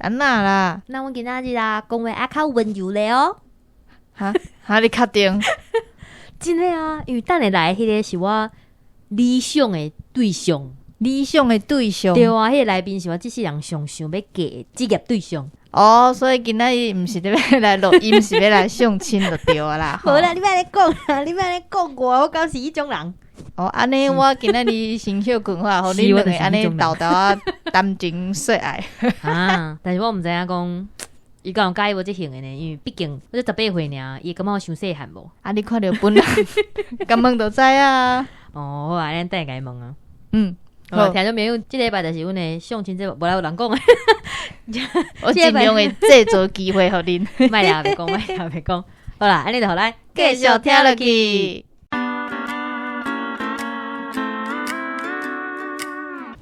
按怎啦？那阮今仔日啊，講話愛較溫柔咧哦。哈哈，你確定？真的啊，因為等下來彼个是我理想的對象。理想的對象。對啊，彼个來賓是我這世人上想欲嫁的職業對象。哦，所以今仔日毋是咧欲來錄音，是欲來相親就對啊啦。無啦，你莫按呢講啦，你莫按呢講我，我敢是彼種人。哦，按呢我今仔日先歇睏好，予恁兩个按呢沓沓仔談情說愛。啊，但是我毋知影講，伊敢有佮意我這型的呢？因為畢竟我才18歲爾，伊會感覺我傷細漢無？啊，你看著本人，共問就知啊。哦，好啊，咱等下共伊問啊。好，聽眾朋友，這禮拜就是阮的相親節目，無啦有人講的。我盡量會製造機會予恁。莫啦，袂講，莫啦，袂講。好啦，按呢就予咱繼續聽落去。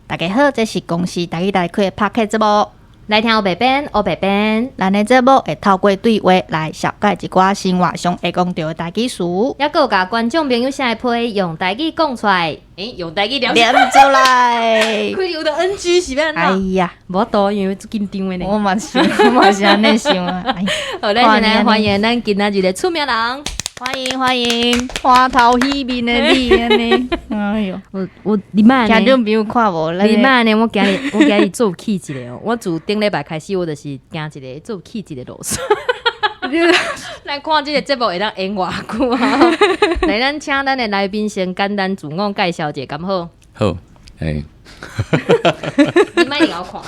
大家好，這是公視台語台開的 Podcast 節目。來聽烏白變，烏白變。咱的節目會透過對話來紹介一寡生活上會講著的台語詞，猶閣有共觀眾朋友寫的批用台語講出來，欸，用台語念念出來。開頭就 NG 是欲按怎？哎呀，無法度，因為足緊張的呢。我嘛是，我嘛是按呢想啊。好，咱先來歡迎咱今仔日的出名人。歡迎歡迎，歡頭喜面的你按呢，哎喲，我你莫按呢，聽眾朋友看無，你莫按呢，我今日做有氣質的哦，我自頂禮拜開始，我就是行一个做有氣質的路線。來看這个節目會當演偌久啊？來，咱請咱的來賓先簡單自我介紹一下，敢好？好，欸。你莫共我看。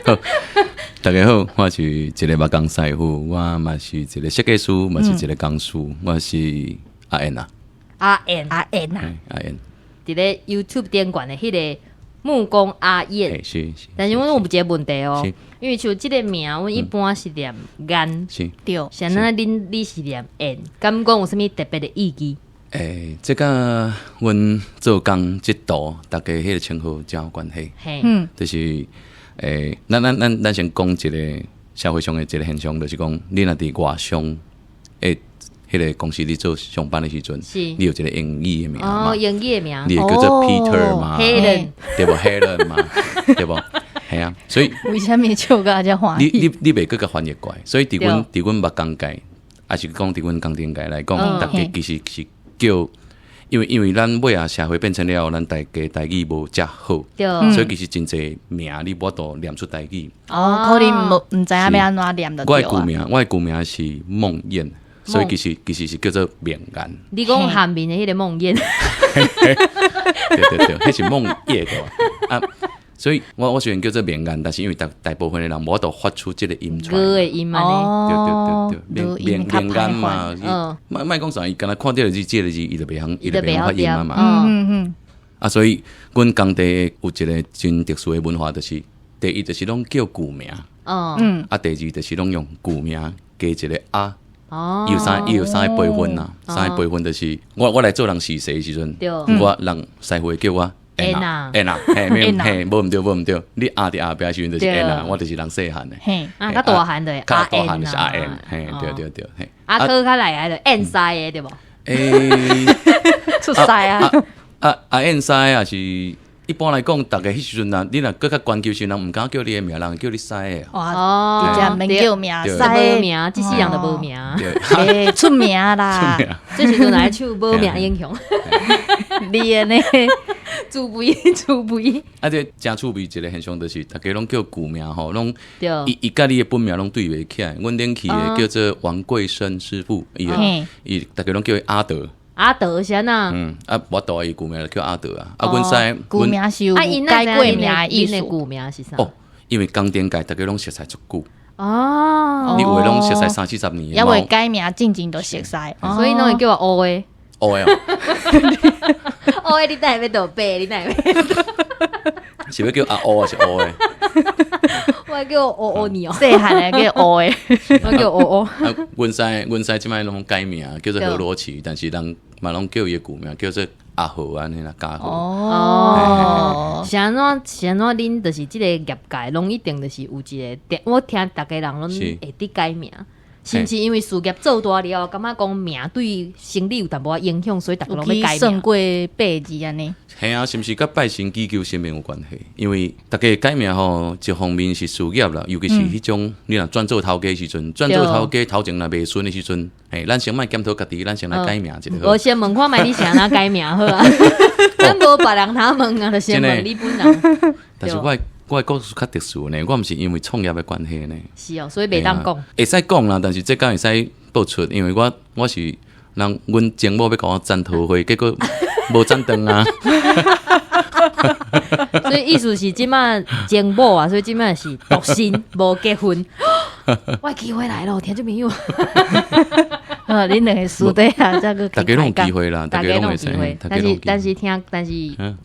好，大家好，我是一个木工師傅，我嘛是一个設計師，嘛是一個工師，我是阿燕啊。阿燕，阿燕啊，阿燕。佇咧 YouTube 頂懸的彼个木工阿燕。是是。但是阮有一个問題哦，因為像這个名，阮一般是念顏，是。對。啥物恁你是念燕，敢講有啥物特別的意義？欸，這佮阮做工這途，大家彼个稱號真有關係。就是，欸，咱先講一个社會上的一个現象，就是講，你若佇外商的彼个公司咧做上班的時陣，你有一个英語的名嘛？哦，英語的名，你會叫做 Peter 嘛？Helen，對無？Helen 嘛？對無？係啊，所以為啥物笑甲遮歡喜？你袂閣共翻譯過來，所以佇阮木工界，抑是講佇阮工程界來講，大家其實是叫，因為咱尾仔社會變遷了後，咱大家台語無遮好，所以其實真濟名你無法度念出台語。哦，可能無毋知影欲按怎念就對啊。我的舊名是夢魘，所以其實是叫做夢雁。你講韓面的彼个夢魘？對對對，彼是夢魘對吧？啊，所以我雖然叫做夢雁，但是因為大部分的人無法度發出這個音出來。歌的音按呢？對對對對，夢雁嘛，莫莫講啥，伊敢若看著這个字，伊就袂曉，伊就袂曉發音啊嘛。啊，所以阮工地有一个真特殊的文化，就是第一就是攏叫舊名，啊，第二就是攏用舊名加一个阿。哦。伊有三个輩分啊，三个輩分就是我來做人實習的時陣，我人師傅會叫我。燕啊，燕啊，嘿，嘿，無毋對，無毋對，你阿佇後壁時陣就是燕啊，我就是人細漢的。嘿，啊，較大漢的，較大漢就是阿燕，嘿，對對對，嘿。啊，閣較來的，燕師的對無？欸，出師啊！啊阿燕師也是一般來講，逐家彼時陣啊，你若閣較懸級時陣，人毋敢叫你的名，人叫你師的。哇，直接免叫名，師無名，這世人就無名。欸，出名啦！這時陣來唱無名英雄。你的呢？自卑，自卑。啊，這誠趣味一个現象就是，逐家攏叫舊名吼，攏伊佮你的本名攏對袂起來。阮頂去的叫做王貴生師傅，伊伊逐家攏叫伊阿德。阿德是按怎？嗯，啊，無法度，伊舊名就叫阿德啊。啊，阮師舊名是有改過名的意思。舊名是啥？哦，因為工程界逐家攏熟似足久。哦，你有的攏熟似三四十年。猶未改名，進前就熟似，所以攏會叫我烏的。烏的哦。烏的，你等下欲倒爬？你等下欲？是欲叫阿烏還是烏的？我叫烏烏你哦，細漢的叫烏的，我叫烏烏。啊，阮師這擺攏改名叫做何羅奇，但是人嘛攏叫伊的舊名叫做阿何按呢啦，家何。哦，是按怎？是按怎？恁就是這个業界攏一定就是有一个，我聽逐家人攏會得改名。是毋是因為事業做大了，感覺講命對生理有淡薄仔影響，所以逐家攏欲改算名？過八字按呢？嘿啊，是毋是佮拜神祈求神明有關係？因為逐家改名吼，一方面是事業啦，尤其是彼種你若轉做頭家時陣，轉做頭家頭前若袂順的時陣，嘿，咱先莫檢討家己，咱先來改名一下。我先問看覓你是按怎改名好啊？咱無別人通問啊，就先問你本人。但是我的故事較特殊呢，我毋是因為創業的關係呢。是哦，所以袂當講。會使講啦，但是這敢會使報出，因為我是人，阮前某欲共我斬桃花，結果無斬斷啊。所以意思是這馬前某啊，所以這馬是獨身，無結婚。我機會來咯，聽眾朋友。啊，恁兩個私底下再閣逐家攏有機會啦，逐家攏有機會，但是但是聽，但是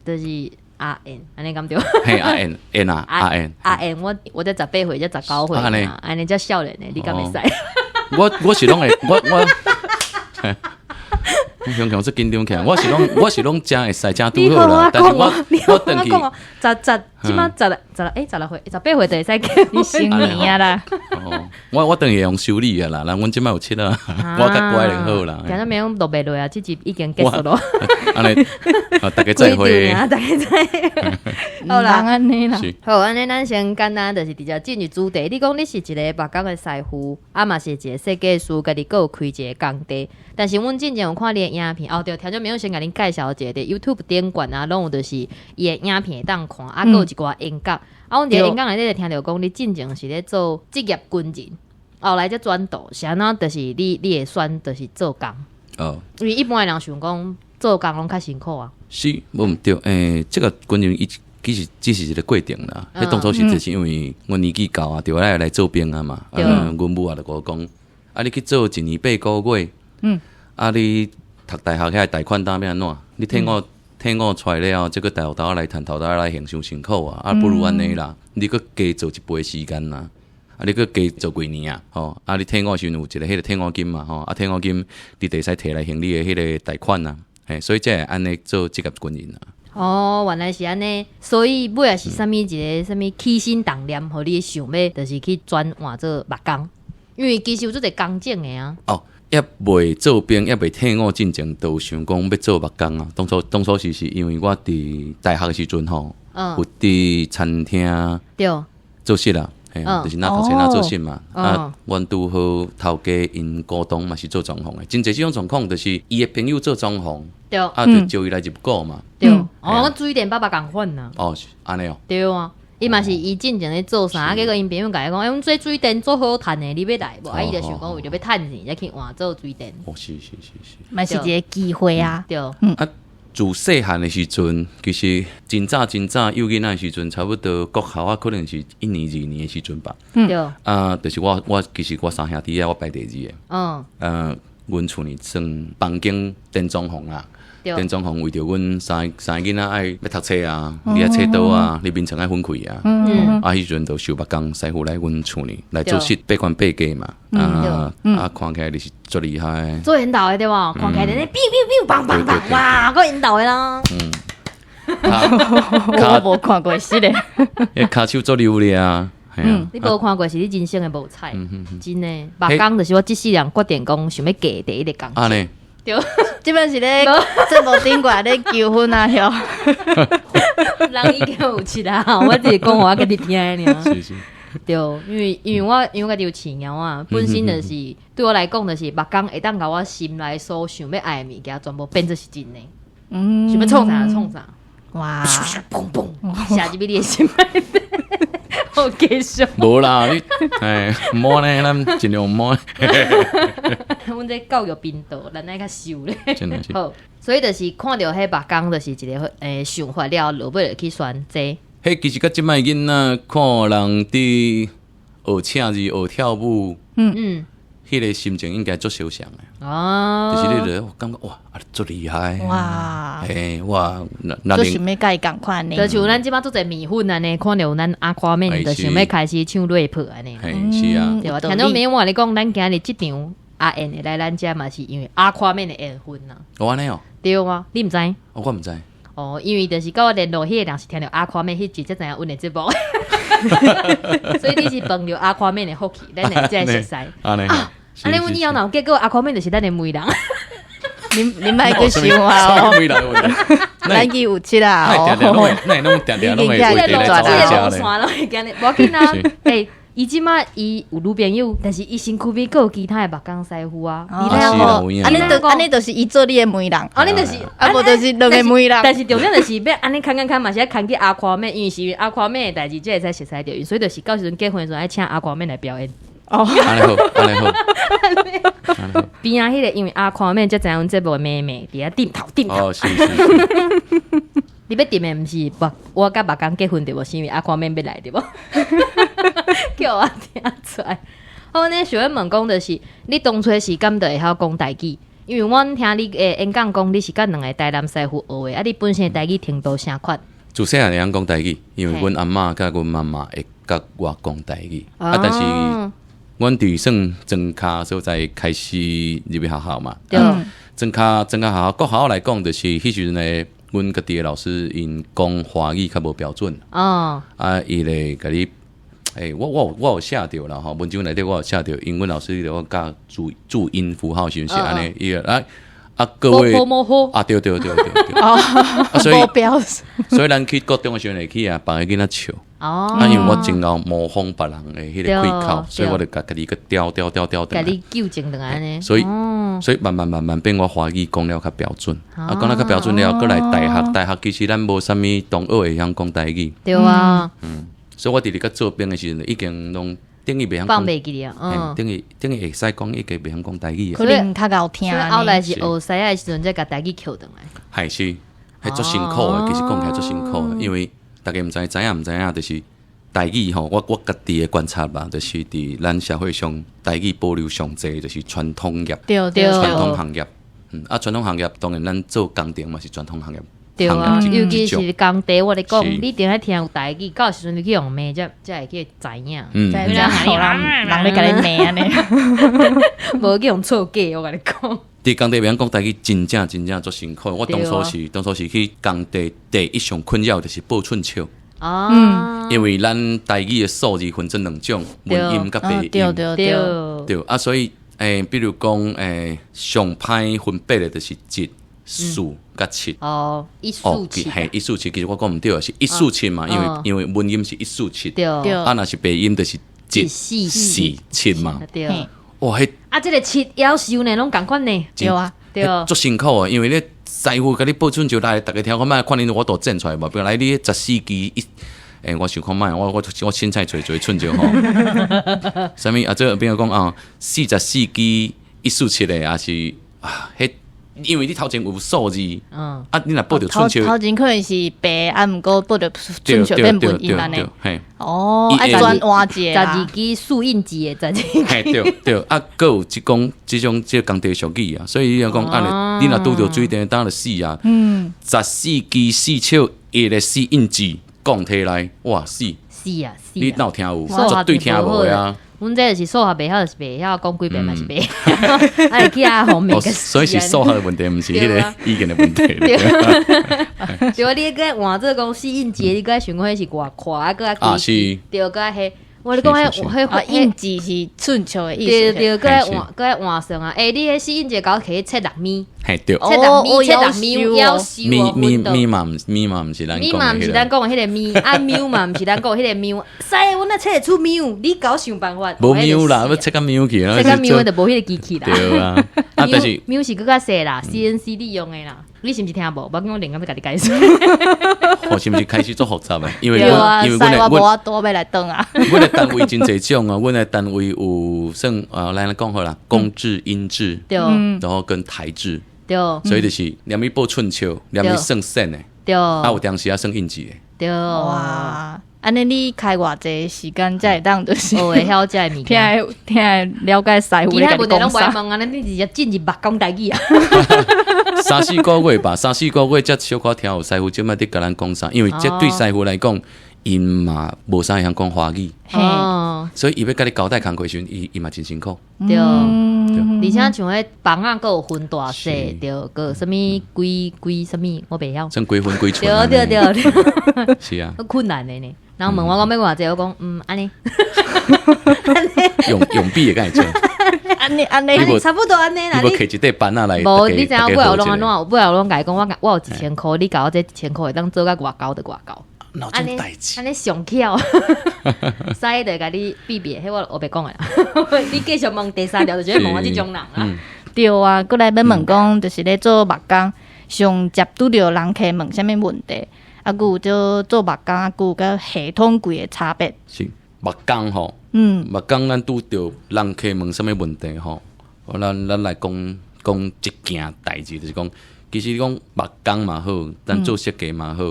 就是阿燕，按呢敢對？嘿，阿燕，燕啊，阿燕，阿燕，我才18歲，才19歲，按呢才少年的，你敢會使？我是攏會，我。雄雄這緊張起來，我是攏誠會使誠拄好啦，但是我轉去，十十這馬十十欸16歲，18歲就會使結你成年啊啦。哦，我轉去會用修理啊啦，人阮這擺有七啊，我較乖就好啦。聽眾朋友錄袂落啊，這集已經結束咯。按呢，逐家再會。逐家再會。好啦，按呢啦。好，按呢咱先簡單，就是直接進入主題。你講你是一個木工的師傅，啊嘛是一個設計師，家己閣有開一個工地。但是阮之前有看你的影片，哦對，聽眾朋友先共恁介紹一下，佇 YouTube 頂懸啊，攏有就是伊的影片會當看，啊，閣有一寡演講。啊，阮佇演講內底就聽著講，你進前是咧做職業軍人，後來才轉道，是按怎？就是你會選就是做工。哦。因為一般的人想講做工攏較辛苦啊。是，無毋對。欸，這個軍人伊其實只是一個過程啦。彼當初時就是因為阮年紀到啊，就愛來做兵啊嘛。啊，阮母也就共我講，啊，你去做一年八個月，啊，你讀大學遐貸款當欲按怎？你退伍出來了後，這個大學頭來趁頭頭來還傷辛苦啊！啊，不如按呢啦，你閣加做一倍時間啦，啊，你閣加做幾年啊？吼，啊，你退伍時陣有一個彼個退伍金嘛？吼，啊，退伍金你就會使提來還你的彼個貸款啊。嘿，所以才會按呢做職業軍人啊。哦，原來是按呢，所以尾仔是啥物一個啥物起心動念，予你想欲就是去轉換做木工，因為其實有足濟工種的啊。哦。猶未做兵，猶未退伍進前，就有想講欲做木工啊。當初是因為我佇大學的時陣吼，有佇餐廳做事啦，嘿啊，就是若讀冊若做事嘛。啊，阮拄好頭家𪜶股東嘛是做裝潢的，真濟這種狀況，就是伊的朋友做裝潢，啊，就招伊來入股嘛。對，哦，水電爸爸仝款啊。哦，是按呢哦。對啊。伊嘛是伊進前咧做啥，啊，結果𪜶朋友共伊講，欸，阮做水電足好趁的，你欲來無？啊，伊就想講為著欲趁錢，才去換做水電。哦，是是是是，嘛是一個機會啊。對。啊，自細漢的時陣，其實真早真早幼囡仔的時陣，差不多國校啊，可能是一年二年的時陣吧。對。啊，就是我其實我三兄弟仔，我排第二个。阮厝裡算房間電裝潢啊。電裝潢為著阮三個囡仔愛欲讀冊啊，你愛冊桌啊，你眠床愛分開啊。啊，彼陣就收木工師傅來阮厝裡來做事，八關八格嘛。啊啊，看起來就是足厲害。做緣投的對無？看起來咧，biu biu biu，砰砰砰，哇，閣緣投的啦。我無看過是咧。彼跤手足溜咧啊。你無看過是你人生的無彩，真的。木工就是我這世人決定講想欲嫁第一個工。按呢。對，這擺是咧節目頂懸咧求婚啊，曉？人已經有七啊，我只是講予我家己聽的爾。是是。對，因為我家己有飼貓啊，本身就是對我來講，就是木工會當共我心內所想欲愛的物件，全部變做是真的。想欲創啥就創啥。哇！砰砰，射入去你的心內底。好繼續。無啦，你哎，毋好呢，咱盡量毋好。阮這教育頻道，咱愛較收咧。真的是。好，所以就是看著彼木工，就是一個想法了，落尾就去選這。彼其實佮這擺囡仔看人佇學寫字、學跳舞，彼個心情應該足相像的。哦。就是你就感覺哇，啊足厲害。哇。嘿，哇，足想欲佮伊仝款呢。就像咱這擺足濟麵粉按呢，看著咱阿誇面，就想欲開始唱 rap 按呢。嘿，是啊。對吧？聽眾朋友我共你講，咱今日這場阿燕會來咱遮嘛，是因為阿誇面的緣分啊。哦，按呢哦。對啊，你毋知？哦，我毋知。哦，因為就是佮我聯絡彼個人是聽著阿誇面彼集才知影阮的節目，所以你是碰著阿誇面的福氣，咱會才會熟似。按呢。啊，按呢阮以後若有結果，阿寬免就是咱的媒人。你莫閣想啊！媒人，咱去有七啊！那會攏定定攏會這個路線攏會驚，無要緊啊！欸，伊這馬伊有女朋友，但是伊身軀邊閣有其他的木工師傅啊。按呢就按呢就是伊做你的媒人，按呢就是，啊無就是兩个媒人。但是重點就是欲按呢牽牽牽嘛是愛牽去阿寬免，因為是阿寬免的代誌，才會使熟似著伊，所以就是到時陣結婚的時陣愛請阿寬免來表演。哦，按呢好，按呢好。邊仔彼個因為阿寬免才知影阮節目的妹妹佇遐點頭點頭。哦，是是是。你欲點的毋是我，我佮木工結婚對無？是因為阿寬免欲來對無？叫我聽出來。好，呢想欲問講就是，你當初是敢就會曉講台語？因為阮聽你的演講講，你是佮兩个台南師傅學的，啊，你本身的台語程度啥款？自細漢會曉講台語，因為阮阿嬤佮阮媽媽會佮我講台語，啊，但是阮佇算莊跤所在開始入去學校嘛。對。莊跤學校，國校來講，就是彼時陣的阮家己的老師𪜶講華語較無標準。啊，伊咧共你，欸，我有寫著啦吼，文章內底我有寫著，英文老師咧我教注音符號時陣是按呢，伊啊啊各位啊對對對對對，啊所以咱去國中的時陣會去啊，別个囡仔笑。啊，因為我真𠢕模仿別人的彼個開口，所以我就共家己閣調調調調轉來。共你糾正轉來按呢。所以慢慢慢慢變我華語講了較標準，啊，講了較標準了後，閣來大學，大學其實咱無啥物同學會曉講台語。對啊。所以我佇咧佮做兵的時陣，已經攏等於袂曉講。放袂記啊，嗯。等於會使講，已經袂曉講台語啊。可能較𠢕聽。所以後來是學西的時陣，才共台語抾轉來。係是，彼足辛苦的，其實講起來足辛苦的，因為大家毋知知影毋知影，就是台語吼，我家己的觀察吧，就是佇咱社會上，台語保留上濟就是傳統業，傳統行業，啊，傳統行業當然咱做工程嘛是傳統行業。對啊，尤其是工地，我咧講，你一定愛聽有台語，到時陣你去予罵，才會去知影。知影人咧共你罵按呢，無去予錯假，我共你講。佇工地袂曉講台語，真正真正足辛苦。我當初是去工地，第一上困擾就是報寸尺。因為咱台語的數字分做兩種，文音佮白音。對對對。對啊，所以比如講上歹分別的就是一、四佮七。哦，一四七。嘿，一四七，其實我講毋對，是一四七嘛，因為文音是一四七。對。啊，若是白音就是一四七嘛。對。哇，彼啊，這個七夭壽呢，攏仝款呢。對啊，對。足辛苦的，因為你師傅共你報寸就來，逐家聽看覓，看恁我都整出來無？比如來你14支一，我想看覓，我凊彩揣一个寸就吼。啥物啊？這比如講啊，44支147的，抑是啊，彼因為你頭前有數字，啊，你若報著寸尺，頭前可能是白，啊，毋過報著寸尺變文音按呢。嘿，哦，愛轉換一下 12支四印字的十二支。嘿，對對，啊，閣有這講這種這工地俗語啊，所以你若講按呢，你若拄著水電，當就死啊。14支四尺一个四印字講提來，哇死！死啊死！你哪有聽有？絕對聽無的啊！阮這就是數學袂曉，就是袂曉，講幾遍嘛是袂曉，啊會去遐予罵個。所以是數學的問題，毋是彼個語言的問題。對啊，你閣換做講四印字，你閣想講彼是偌闊啊，閣較是，對，閣較彼。我咧講彼彼印字是寸尺的意思。對對，閣愛換閣愛換算啊！欸，你彼四印字共我摕去切六米，嘿對，切六米，切六米，夭壽米米米嘛毋米嘛毋是咱米嘛毋是咱講的彼个米，啊繆嘛毋是咱講的彼个繆。師，阮哪切會出繆？你共我想辦法。無繆啦，欲切甲繆去，切甲繆就無彼个機器啦。對啊，啊但是繆是閣較細啦，CNC 你用的啦。你是毋是聽無？無要緊，我另外欲共你解釋。我是毋是開始做複雜的？因為因為我無法度欲來轉啊。阮的單位真濟種啊，阮的單位有算啊，來來講好啦，公制、英制，對，然後跟台制，對，所以就是連伊報寸尺，連伊算線的，對，啊有當時啊算印字的，對，哇，按呢你開偌濟時間才會當就是會曉這个物件，聽會了解師傅其他咧共你講啥。問題攏無愛問啊，你直接進入目講台語啊。三四個月吧，三四個月才小可聽有師傅這擺佇共咱講啥，因為這對師傅來講，𪜶嘛無啥會曉講華語，所以伊欲共你交代工課時陣，伊嘛真辛苦。對，而且像彼枋仔閣有分大細，對，閣有啥物幾幾啥物，我袂曉。算幾分幾寸。對對對。是啊。困難的呢，然後問我講欲偌濟，我講按呢。用用筆會敢會做。按呢按呢，差不多按呢啦。你無摕一塊板仔來？無，你知影尾後攏按怎？尾後攏共伊講，我有1000箍，你共我這一千箍會當做甲偌厚就偌厚。按呢代誌？按呢上巧，師就共你避免，彼我烏白講的啦。你繼續問第三條，就是問我這種人啊。對啊，閣來欲問講，就是咧做木工，上捷拄著人客問啥物問題？啊，閣有做做木工，啊，閣有佮系統櫃的差別。是木工吼，木工咱拄著人客問啥物問題吼？咱來講講一件代誌，就是講，其實講木工嘛好，咱做設計嘛好，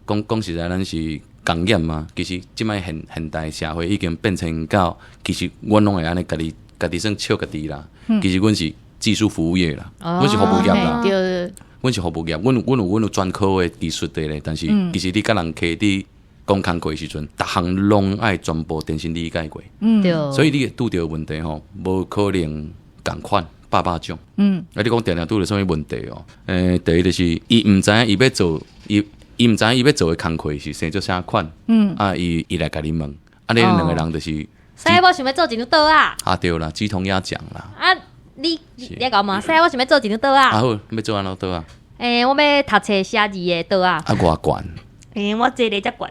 講講實在，咱是工業嘛。其實這擺現現代社會已經變成到，其實阮攏會按呢家己家己算笑家己啦。其實阮是技術服務業啦，阮是服務業啦。阮是服務業，阮有專科的技術的咧，但是其實你佮人客佇講工課的時陣，逐項攏愛全部重新理解過。對。所以你會拄著問題吼，無可能仝款百百種。啊，你講定定拄著啥物問題哦？第一就是伊毋知影伊欲做，伊毋知影伊欲做的工課是生做啥款。啊，伊伊來共你問，啊，你兩個人就是。師，我想欲做一張桌仔。啊對啦，雞同鴨講啦。啊，你你講嘛？師，我想欲做一張桌仔。啊好，欲做按怎桌仔？欸，我欲讀冊寫字的桌仔。啊，偌懸？欸，我坐咧遮懸。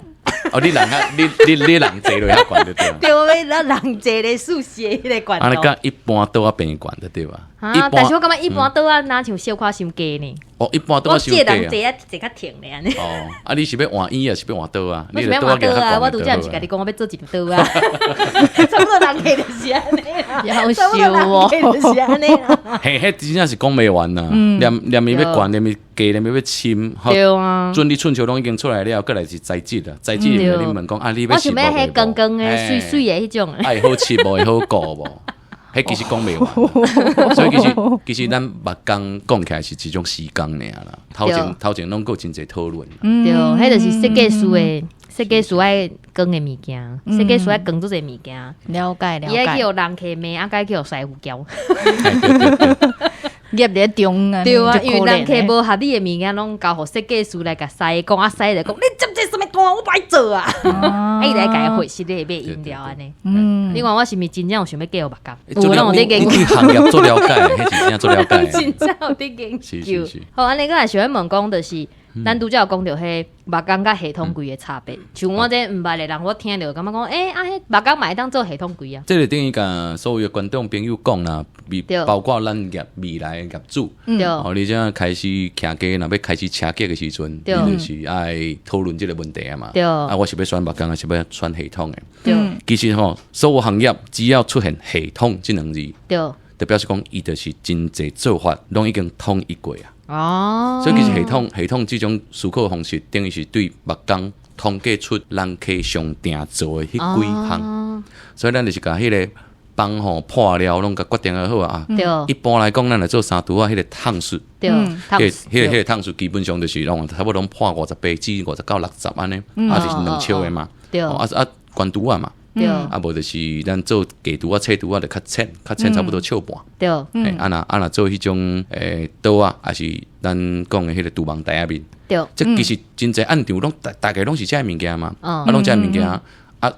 哦，你人較你你你人坐落較懸就對。對，我欲咱人坐咧舒適彼個懸度。按呢佮一般桌仔平懸就對吧？啊，但是我感覺一般桌仔若像小可傷低呢。哦，一般桌仔傷低。我借人坐啊，坐較挺咧按呢。哦，啊，你是欲換椅啊，是欲換桌仔？我是欲換桌仔，我拄才毋是共你講，我欲做一張桌仔。差不多人客就是按呢啦。夭壽哦，就是按呢啦。嘿，彼真正是講袂完啦，連連伊欲懸，連伊低，連伊欲深，對啊。準你寸尺攏已經出來了，閣來是材質啦，材質你問講啊，你欲我想欲彼光光的、媠媠的彼種。愛好漆無？會好顧無？彼其實講袂完，所以其實其實咱木工講起來是一種時工爾啦。頭前頭前攏閣有真濟討論。對，彼就是設計師的設計師愛扛的物件，設計師愛扛足濟物件。了解了解。伊愛去予人客罵，啊，閣愛去予師傅教。業佇中啊，對啊，因為人客無合你的物件，攏交予設計師來共師講，啊，師就講你接這啥物單，我無愛做啊。啊，伊來共伊回實咧買飲料按呢。你看我是毋是真正有想欲嫁予木工？有攏有佇研究。你行業做了解，彼是真正做了解。真正有佇研究。好，按呢閣來想欲問講，就是咱拄才有講著彼木工佮系統櫃的差別。像我這毋捌的人，我聽著感覺講，欸，啊，彼木工嘛會當做系統櫃啊。這個等於共所有的觀眾朋友講啦，包括咱業未來的業主，哦，你這開始徛家，若欲開始車結的時陣，你就是愛討論這個問題啊嘛。啊，我是欲選木工，還是欲選系統的？其實吼，所有行業只要出現系統這兩字，就表示講伊就是真濟做法攏已經統一過啊。哦，所以其實系統系統這種思考方式，等於是對木工統計出人客上定做的彼幾項，所以咱就是共彼個幫吼破料攏共決定好啊。一般來講，咱來做三櫥仔，彼個趟數，彼個趟數基本上就是攏差不多攏破58至59、60按呢，啊就是兩尺的嘛。啊啊，懸櫥仔嘛。啊，無就是咱做低櫥仔、斜櫥仔就較淺，較淺差不多尺半。啊若啊若做彼種桌仔，抑是咱講的彼個廚房台仔面。這其實真濟案場攏大大概攏是這个物件嘛。啊，攏這个物件，啊，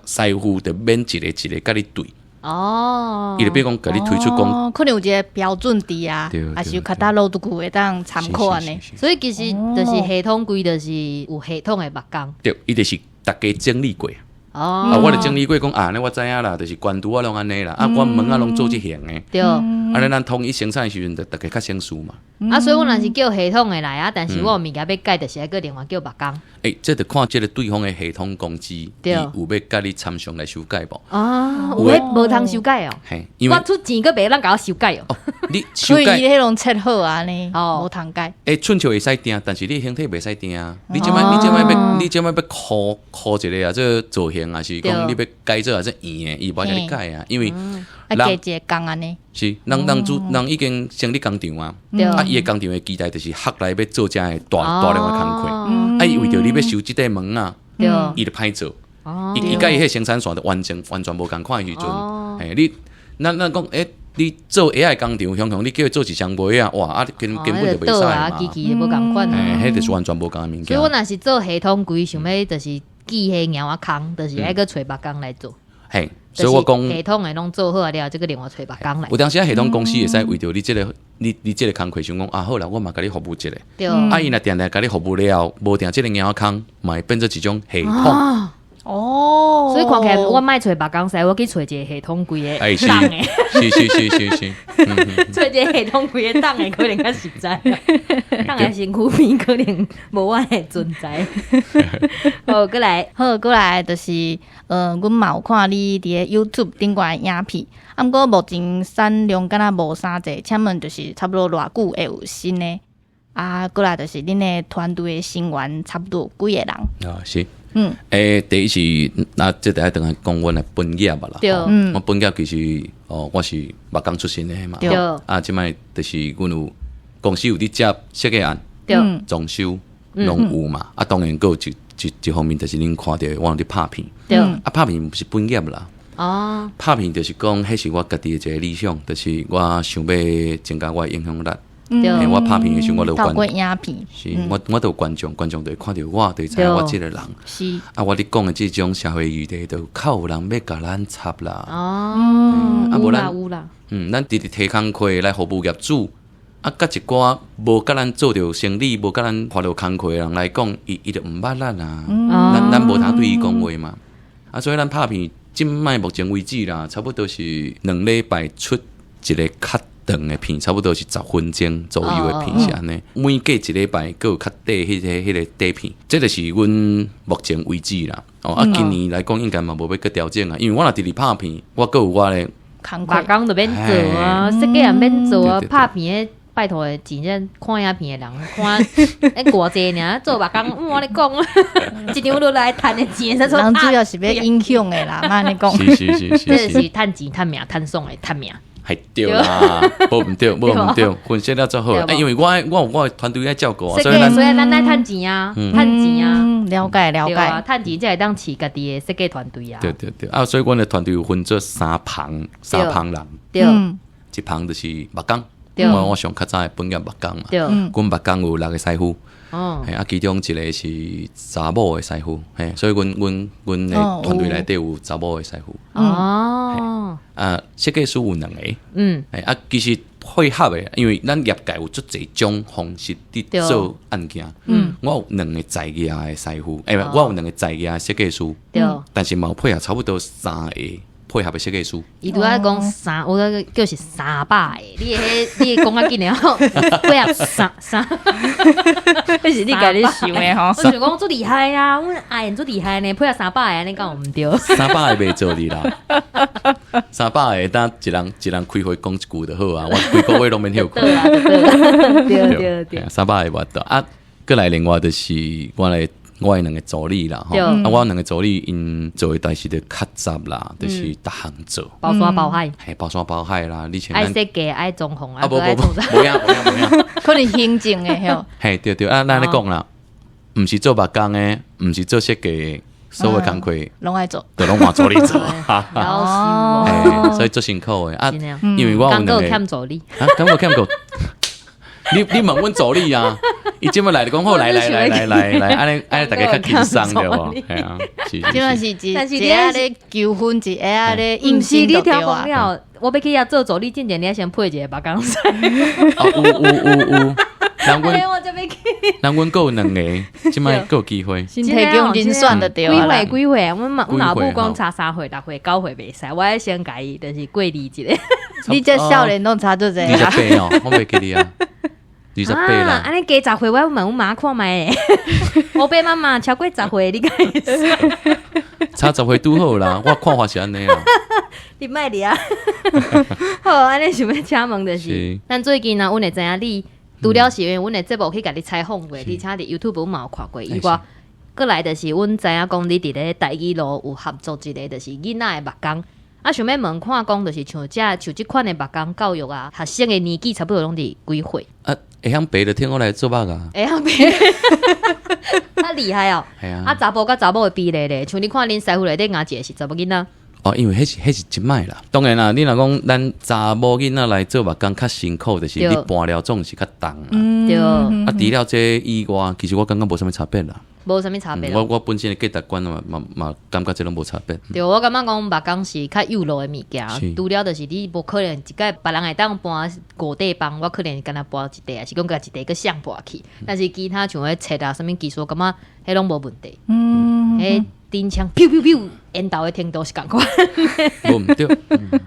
師傅就免一个一个共你對。哦。伊就變講共你推出講，可能有一個標準佇啊，抑是有較大路都有會當參考按呢。所以其實就是系統櫃，就是有系統的木工。對，伊就是逐家整理過。哦，啊，我就整理過講啊，按呢我知影啦，就是懸櫥仔攏按呢啦，啊，阮門仔攏做這型的，對，按呢咱統一生產的時陣，就逐家較省事嘛。啊，所以我若是叫系統的來啊，但是我有物件欲改，就是愛閣另外叫木工。欸，這就看這個對方的系統公司，伊有欲共你參詳來修改無？啊，有的無通修改哦。嘿，因為我出錢閣袂當共我修改哦。你修改，伊彼攏切好啊呢，無通改。欸，寸尺會使定，但是你形體袂使定啊。你這擺你這擺欲你這擺欲箍箍一個啊，這造型啊，是講你欲改做啊，這圓的，伊無愛共你改啊，因為啊，加一個工按呢。是，人人主人已經成立工廠啊，啊，伊的工廠的期待就是客來欲做遮的大大量的工課，啊，伊為著你欲修這塊門啊，伊就歹做，伊伊佮伊彼生產線就完全完全無仝款的時陣，嘿，你咱咱講，欸，你做鞋的工廠，雄雄你叫伊做一雙襪仔，哇，啊，根根本就袂使嘛，機器就無仝款，嘿，彼就是完全無仝的物件。所以我若是做系統櫃，想欲就是記彼貓仔空，就是愛閣揣木工來做。嘿，所以我講系統的攏做好了，這個另外揣木工來。有當時啊，系統公司會使為著你這個，你這個工課想講啊，好啦，我嘛共你服務一下。對。啊，伊若定定共你服務了，無定這個額空，嘛會變做一種系統。哦，所以看起來我莫揣木工師，我去揣一個系統櫃的擋的，是是是是是，揣一個系統櫃的擋的可能較實在，擋的身軀邊可能無我的存在。好，閣來，好，閣來就是，阮嘛有看你佇咧 YouTube 頂懸影片，啊，毋過目前產量敢若無啥濟，請問就是差不多偌久會有新的？啊，閣來就是恁的團隊的成員差不多有幾個人？啊，是。欸，第一是，那這得愛轉來講阮的本業吧啦。對。我本業其實，哦，我是木工出身的嘛。對。啊，這擺就是阮有公司有佇接設計案，裝修攏有嘛。啊，當然閣有一方面就是恁看著我有佇拍片。啊，拍片毋是本業啦。拍片就是講，彼是我家己的一個理想，就是我想欲增加我的影響力。我拍片的時陣，我就透過影片，是，我都有觀眾，觀眾就會看著我，就會知影我這個人。啊，我咧講的這種社會議題，就較有人欲共咱插啦。哦，啊，無咱有啦。咱直直提工課來服務業主，啊，佮一寡無共咱做著生理，無共咱發著工課的人來講，伊就毋捌咱啊。咱無通對伊講話嘛。啊，所以咱拍片，這擺目前為止啦，差不多是2禮拜出一個較長的片，差不多是10分鐘左右的片是按呢。每隔一禮拜，閣有較短彼個短片，這就是阮目前為止啦。哦，啊，今年來講應該嘛無欲閣調整啊，因為我若直直拍片，我閣有我的木工就免做啊，設計也免做啊，拍片的拜託的，真正看影片的人看，欸，偌濟爾做木工，我咧講，一張落來趁的錢，人主要是欲影響的啦，莫按呢講，是是是是，這是趁錢、趁名、趁爽的趁命。係對啦，無毋對，無毋對，分析了足好。欸，因為我有我的團隊愛照顧啊，所以咱愛趁錢啊，趁錢啊，了解了解，趁錢才會當飼家己的設計團隊啊。對對對，啊，所以阮的團隊有分做三旁，三旁人。對，一旁就是木工，我上較早的本業木工嘛。阮木工有六個師傅。哦，啊，其中一個是查某的師傅，嘿，所以阮的團隊內底有查某的師傅。哦，啊，設計師有兩個，啊，其實配合的，因為咱業界有足濟種方式佇做案件，我有兩個在業的師傅，欸，我有兩個在業的設計師，但是嘛有配合差不多三個配合的設計師。伊拄仔講三，我叫是300個，你彼你講較緊的吼，配合三三，彼是你家己想的吼。我想講足厲害啊，阮阿賢足厲害呢，配合300個按呢敢有毋對？300個袂做哩啦，300個當一人一人開會講一句就好啊，我規個月攏免歇睏。對對對，300個無法度啊，閣來另外就是我的兩個助理啦，吼，啊，我兩個助理𪜶做的代誌就較雜啦，就是逐項做，包山包海，嘿，包山包海啦，你像愛設計愛裝潢啊，無無無，無影無影無影，可能行政的吼，嘿，對對啊，咱按呢講啦，毋是做木工的，毋是做設計的，所有工課攏愛做，都攏換助理做，哦，所以足辛苦的啊，因為我有兩個欠助理，啊，敢有欠過？你問阮助理啊？伊這麼來就講好，來來來來來來，按呢按呢，大家較輕鬆對無？係啊，是。這擺是一一下咧求婚，一下咧應是你聽講了，我欲去遐做助理，進前你愛先配一個木工師。哦，有有有有，人阮人阮閣有兩個，這擺閣有機會。先提供人選就對啦。幾歲幾歲？阮老母講差3歲、6歲、9歲袂使，我愛先共伊就是過濾一下。你這少年攏差足濟啊！28哦，我袂記得啊。28啦，按呢加十歲，我問阮媽看覓。我爸媽媽超過10歲，你敢會使？差10歲拄好啦，我看法是按呢啦。你莫理啊！好，按呢想欲請問就是，咱最近啊，阮會知影你除了是因為阮的節目去共你採訪過，而且佇 YouTube 阮嘛有看過以外，閣來就是阮知影講你佇咧台語路有合作一個，就是囡仔的木工。啊，想欲問看講，就是像這像這款的木工教育啊，學生的年紀差不多攏佇幾歲？啊，會曉爬就聽我來做木啊！會曉爬，較厲害哦！啊，查埔佮查某的比例咧，像你看恁師傅內底咬一個是查某囡仔。哦，因為彼是這擺啦。當然啦，你若講咱查某囡仔來做木工較辛苦，就是你搬料總是較重啦。對。啊，除了這以外，其實我感覺無啥物差別啦。無啥物差別。我本身的價值觀嘛感覺這攏無差別。對，我感覺講木工是較幼路的物件，除了就是你無可能一擺別人會當搬五塊枋，我可能干焦搬一塊，還是講共一塊閣雙搬去。但是其他像彼切啊，啥物技術，感覺彼攏無問題。彼釘槍，噗噗噗，緣投的程度是仝款。無毋對。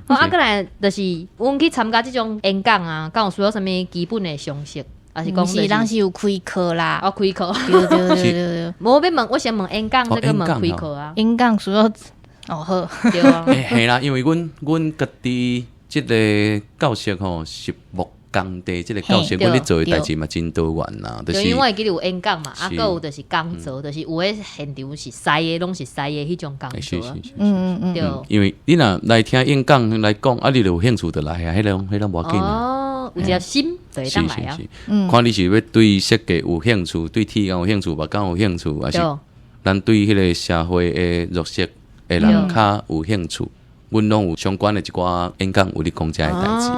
啊，閣來就是阮去參加這種演講啊，敢有需要啥物基本的常識？還是講是人是有開課啦？哦，開課。對對對對對。無欲問，我先問演講，再閣問開課啊。演講需要哦好。對啊。嘿啦，因為阮家己這個教室吼是木工的這個教室，阮咧做的代誌嘛真多元啦。就是因為我會記得有演講嘛，啊，閣有就是講座，就是有的現場是師的，攏是師的彼種講座。是是是。對。因為你若來聽演講來講，啊，你就有興趣就來啊，彼種彼種無要緊。哦，有一個心就會當來啊。看你是欲對設計有興趣，對體驗有興趣，木工有興趣，還是咱對彼個社會的弱勢的人較有興趣，阮攏有相關的一寡演講有咧講這个代誌。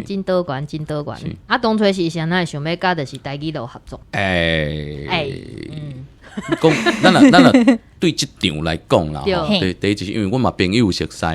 真多元，真多元。啊，當初是啥會想欲佮就是台語路合作？講，咱若對這場來講啦，對，第一就是因為阮嘛朋友熟似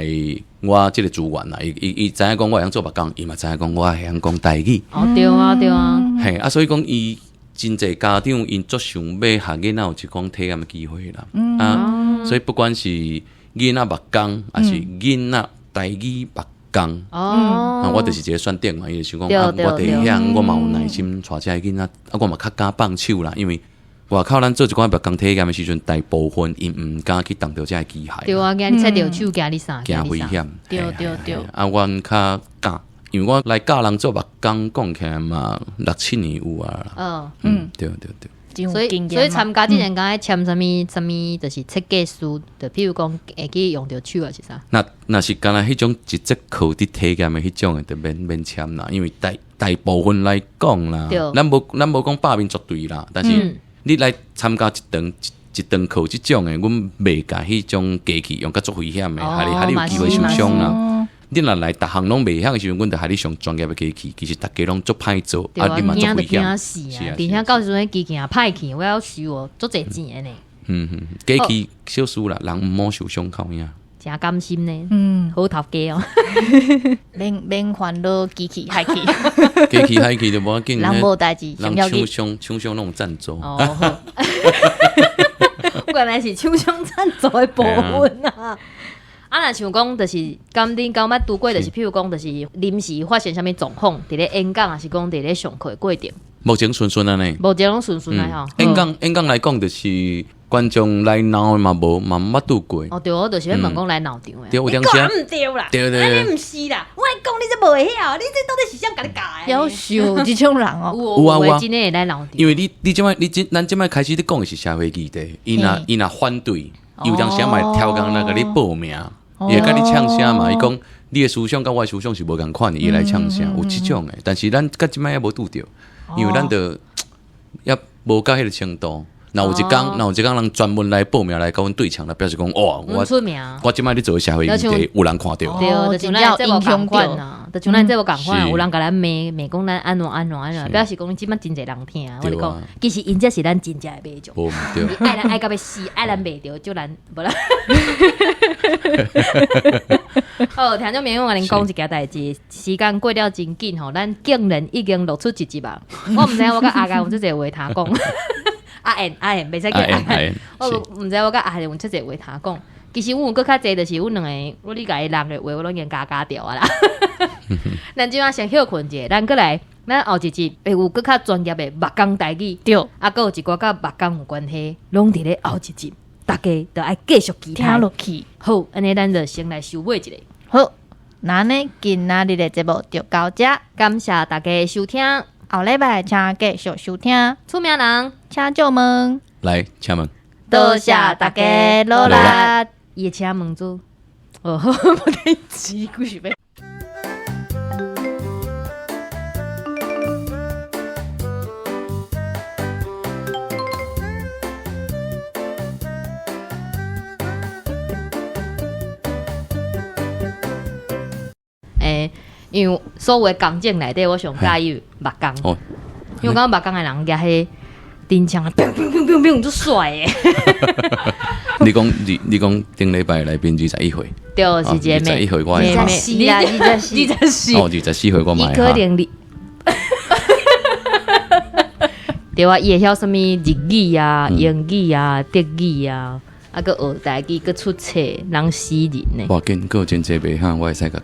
我這個資源啦，伊知影講我會曉做木工，伊嘛知影講我會曉講台語。哦，對啊，對啊。嘿，啊，所以講伊真濟家長𪜶足想欲予囡仔有一種體驗的機會啦。啊，所以不管是囡仔木工，還是囡仔台語木工，啊，我就是一個選擇嘛，伊就想講啊，我佇遐，我嘛有耐心帶這个囡仔，啊，我嘛較敢放手啦，因為外口咱做一寡木工體驗的時陣，大部分𪜶毋敢去動著這个機械。對啊，驚你切著手，驚你啥？驚危險。對對對。啊，阮較敢，因為我來教人做木工，講起來嘛六七年有啊。對對對。所以所以參加之前，敢愛簽啥物啥物，就是設計書，就譬如講會去用著手還是啥？若是干焦彼種一節課佇體驗的彼種的，就免簽啦，因為大部分來講啦，咱無講百面絕對啦，但是你來參加一堂課這種的，阮袂共彼種機器用甲足危險的，予你有機會受傷啦。你若來逐項攏袂曉的時陣，阮就予你上專業的機器，其實逐家攏足歹做，啊，你嘛足危險。是啊，而且到時陣機器也歹去，我要收哦，足濟錢的呢。機器小事啦，人毋好受傷較有影。誠甘心呢，好頭家哦。免煩惱機器害去，機器害去就無要緊。人無代誌，人廠商廠商攏有贊助。哦，原來是廠商贊助的部分啊。啊，若像講，就是敢恁敢捌拄過，就是譬如講，就是臨時發生啥物狀況，佇咧演講，還是講佇咧上課的過程？目前順順按呢？目前攏順順按吼。演講來講，就是觀眾來鬧的嘛無嘛毋捌拄過。哦，對，我就是欲問講來鬧場的。對，有當時。你講毋對啦，對對對，你毋是啦，我來講你這無會曉，你這到底是啥共你教的？夭壽這種人哦，有啊有啊，真的會來鬧場。因為你這擺你這咱這擺開始咧講的是社會議題，伊若反對，有當時嘛會刁工來共你報名。伊會共你嗆聲嘛？伊講你的思想佮我的思想是無仝款的，伊會來嗆聲，有這種的。但是咱到這擺猶無拄著，因為咱著猶無到彼个程度。若有一工，若有一工人專門來報名來共阮對嗆，就表示講哇，我出名，我這擺咧做社會議題，有人看著。對，就像咱這節目仝款啊，就像咱這節目仝款，有人共咱罵罵講咱按怎按怎按怎，表示講這擺真濟人聽。我咧講，其實𪜶才是咱真正的觀眾。無毋對。愛咱愛到欲死，愛咱袂著，就咱無啦。好，聽眾朋友，我共恁講一件代誌，時間過了真緊吼，咱竟然已經錄出一集啊！我毋知影我佮阿佳有遮濟話通講。阿燕阿燕，袂使叫阿燕。我毋知我佮阿燕有遮濟話通講。其實阮有閣較濟，就是阮兩个，我你共伊人的話，我攏已經加加掉啊啦。咱這擺先歇睏一下，咱閣來，咱後一集會有閣較專業的木工台語，對，啊，閣有一寡佮木工有關係，攏佇咧後一集，大家都愛繼續期待聽落去。好，按呢咱就先來收尾一下。好，那呢今仔日的節目就到這，感謝大家的收聽。後禮拜請繼續收聽。出名人，請借問，來，請問，多謝大家努力。伊請問做，哦，無代誌，故事欲。欸，因為所有的工種內底，我上佮意木工。因為我感覺木工的人舉彼顶槍，砰砰砰砰砰，足帥的。你講頂禮拜來賓21歲，對，是一個 21歲我妹二十四啦，24。24。哦，24歲我嘛。伊可能你，對啊，伊會曉啥物日語啊、英語啊、德語啊，啊，閣學台語，閣出冊，人死人呢。無要緊，閣有真濟袂曉，我會使共。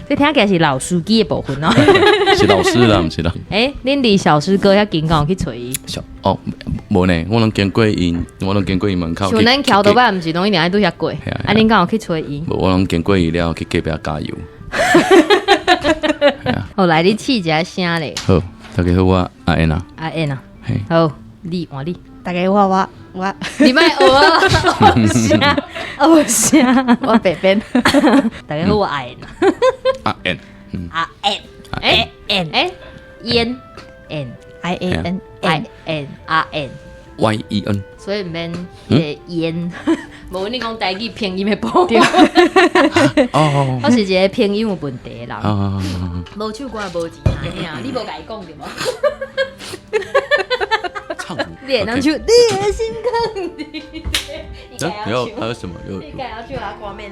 這聽起來是老司機的部分哦。是老師啦，毋是啦。欸，恁離小師哥遐近，敢有去揣伊？小哦，無呢，我攏經過𪜶，我攏經過𪜶門口。像咱橋頭擺，毋是攏一定愛拄遐過？啊，恁敢有去揣伊？無，我攏經過伊了，去隔壁加油。好，來，你試一下聲咧。好，大家好，我阿燕啊。阿燕啊。好，你換你。大家好，我。你莫學啊！學聲，學聲，我白變。大家好，我阿燕。阿燕。阿燕。欸 N 欸燕 N I A N I N 阿 N Y E N，所以毋免彼个烟，無你講台語拼音的部分。哦，我是一個拼音有問題的人。無唱歌無錢啊，你無共伊講對無？唱，你會當唱你的心囥佇。還有還有什麼？你該要唱阿歌面。